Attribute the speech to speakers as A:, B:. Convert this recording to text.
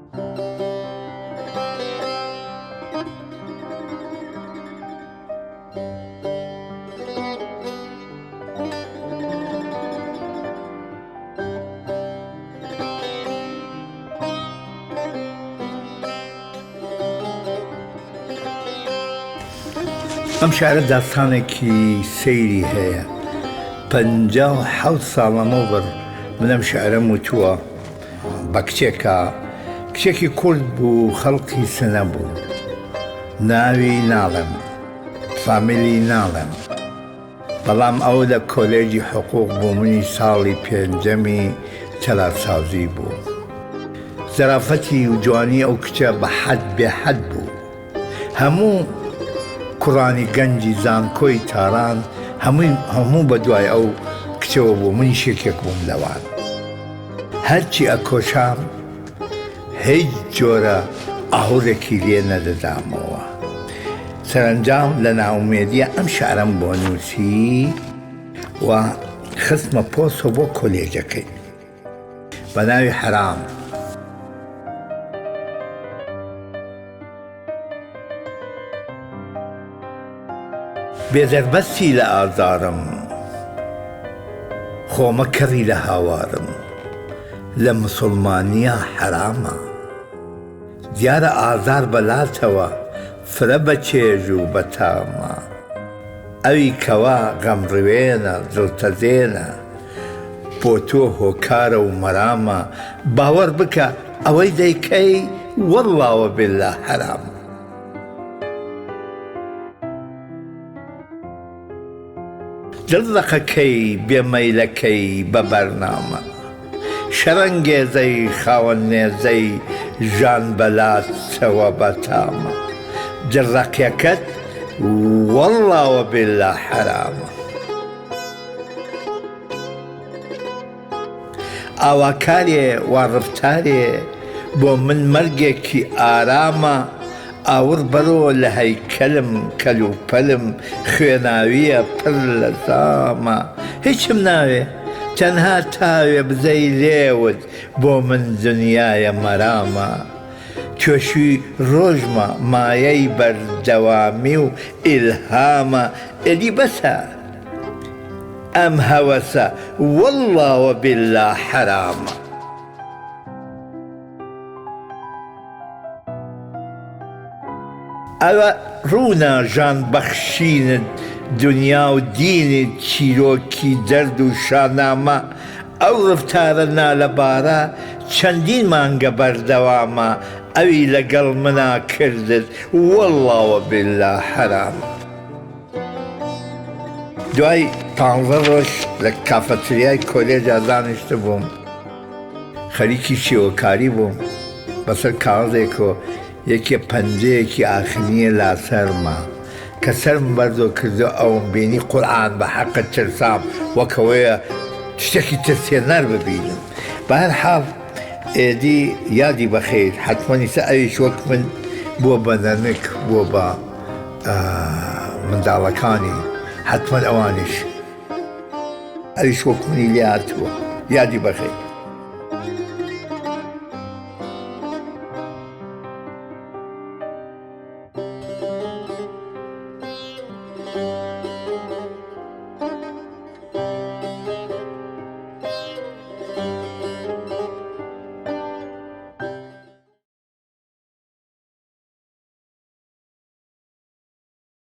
A: ئەم شارە داستانێکی سەیری هەیە. 57 ساڵ لەمەوبەر من ئەم شعرەم وتووە بە کچێکە کچێکی کورد بوو خەڵکی سنە بوو ناوی ناڵێم فامیلی ناڵێم بەڵام ئەو لە کۆلێجی حقوق بوو منی ساڵی پێنجەمی تەلارسازی بوو. زەرافەتی و جوانی ئەو کچە بە حەد بێ حەد بوو. هەموو کوڕانی گەنجی زانکۆی تاران هەمووی هەموو بە دوای ئەو کچەوە بوو منیش یەکێک بووم لەوان. هەرچی ئەکۆشام هیچ جۆرە ئاوڕێکی لێ نەدەدامەوە. سەرەنجام لە نائومێدییا ئەم شعرەم بۆ نووسی و خستمە پۆستەوە بۆ کۆلێجەکەی بە ناوی حەرام. بێ دەربەستی لە ئازارم خۆمە کەڕی لە هاوارم لە مسوڵمانیا حەرامە دیارە ئازار بەلاتەوە فرە بە چێژ و بە تامە ئەوی کەوا غەم ڕوێنە دڵتەزێنە بۆ تۆ هۆکارە و مەرامە باوەڕ بکە ئەوەی دەیکەی وەڵڵا وەبیللا حەرامە. دڵ ڕقەکەی بێ مەیلەکەی بە بەرنامە شەڕەنگێزەی خاوەن نێزەی ژان بەلاتەوە بەتامە دڵ ڕەقیەکەت وەڵڵا وەبیللا حەرامە. ئاوا کارێ وا ڕەفتارێ بۆ من مەرگێکی ئارامە ئاوڕ بەرۆ لە هەیکەلم کەل و پەلم خوێناویە پڕ لە زامە هیچم ناوێ تەنها تاوێ بزەی لێوت بۆ من دنیایە مەرامە توێشوی ڕۆژمە مایەی بەردەوامی و ئیلهامە ئێدی بەسە ئەم هەوەسە وەڵڵا وەبیللا حەرامە. ئەوە ڕوونە ژان بەخشینت دونیا و دینت چیرۆکی دەرد و شانامە ئەو ڕفتارە نالەبارە چەندین مانگە بەردەوامە ئەوی لەگەڵ منا کردت وەڵڵا وەبیللا حەرامە. دوای پانزە ڕۆژ لە کافەتریای کۆلێجا دانیشتبووم، خەریکی شێوەکاری بووم، بەسەر کاغەزێکەوە یەکێ پەنجەیەکی ئاخنییە لاسەرما، کە سەرم بەرزۆ کردو ئەوم بینی قورعان بە حەقت ترسام وەک ئەوەیە شتێکی ترسێنەر ببینم. بەهەرحاڵ ئێدی یادی بەخیر حەتمەن ئیستا ئەویش وەک من بووە بە نەنک، بووە بە. منداڵەکانی حەتمەن ئەوانیش ئەویش وەک منی لێ هاتووە یادی بەخێر.